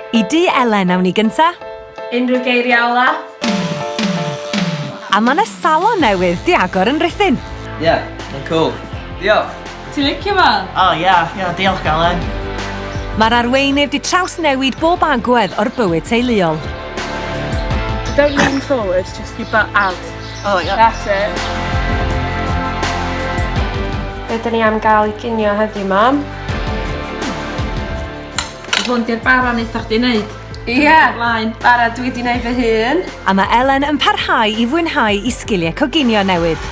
I dŷ Elen awn ni gynta. Unrhyw geiriau ola? A ma' 'na salon newydd 'di agor yn Rhuthun. Ie, mae'n cŵl. Diolch! Ti'n licio fo? O ia, ia, diolch Elen. Mae'r arweinydd 'di trawsnewid bob agwedd o'r bywyd teuluol. Don't lean forward, just your butt out. O ia. That's it. Be dyn ni am gael i ginio heddiw, mam? Hwn di'r bara neitha chdi neud. Ie. Blaen. Bara dwi di neud fy hun. A mae Elen yn parhau i fwynhau i sgiliau coginio newydd.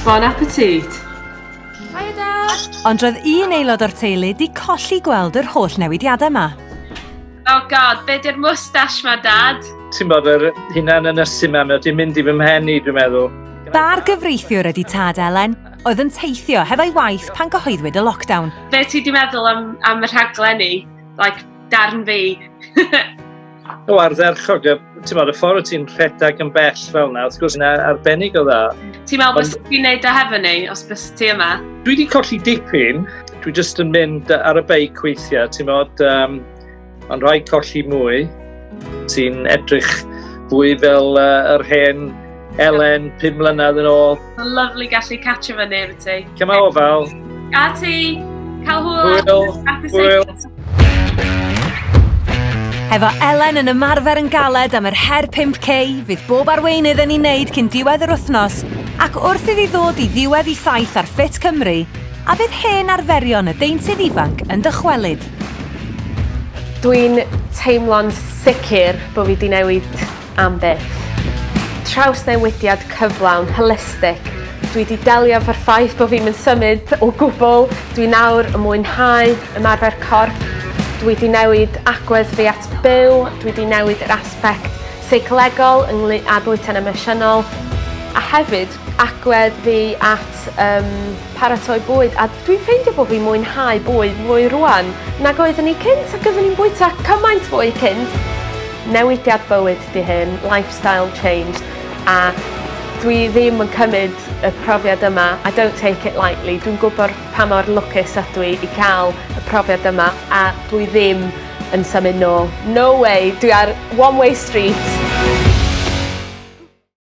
Bon appetit. Hiya Dad. Ond roedd un aelod o'r teulu 'di colli gweld yr holl newidiadau 'ma. Oh God, be di'r moustache ma, Dad? Ti'n bod yr hunan ynysu 'ma, mae o 'di mynd i fy mhen i, dwi'n meddwl. Bar gyfreithiwr ydi tad Elen, oedd yn teithio hefo'i waith pan gyhoeddwyd y lockdown. Be ti di meddwl am, am y rhaglen ni? Like, darn fi. O, ardderchog. Ti'n bod, y ffordd wyt ti'n rhedeg yn bell fel yna, wrth gwrs, yna arbennig o dda. Ti'n meddwl bys ti'n neud o hefo ni, os bys ti yma? Dwi wedi colli dipyn. Dwi jyst yn mynd ar y beic weithiau, ti'n bod, um, ond rhaid colli mwy. Ti'n edrych fwy fel uh, yr hen Elen 5 mlynedd yn ôl. Mae'n lyflu gallu catch fyny efo ti. Cyma ofal. A ti. Cael hwyl. Hwyl. Hwyl. Hefo Elen yn ymarfer yn galed am yr her 5K, fydd bob arweinydd yn ei wneud cyn diwedd yr wythnos, ac wrth iddi ddod i ddiwedd ei thaith ar Ffit Cymru, a fydd hen arferion y deintydd ifanc yn dychwelyd. Dwi'n teimlo'n sicr bod fi 'di newid am byth. Trawsnewidiad cyflawn, holistic. Dwi 'di delio efo'r ffaith bod fi'm yn symud o gwbl. Dwi nawr yn mwynhau ymarfer corff. Dwi 'di newid agwedd fi at byw. Dwi 'di newid yr aspect seicolegol ynglyn â bwyta'n emosiynol. A hefyd agwedd fi at yym paratoi bwyd a dwi'n ffeindio bod fi'n mwynhau bwyd mwy rŵan nag oeddwn i cynt ac oeddwn i'n bwyta cymaint fwy cynt. Newidiad bywyd 'di hyn, lifestyle change, a dwi ddim yn cymryd y profiad yma, I don't take it lightly, dwi'n gwybod pa mor lwcus ydw i i cael y profiad yma a dwi ddim yn symud nôl. No way, dwi ar one way street.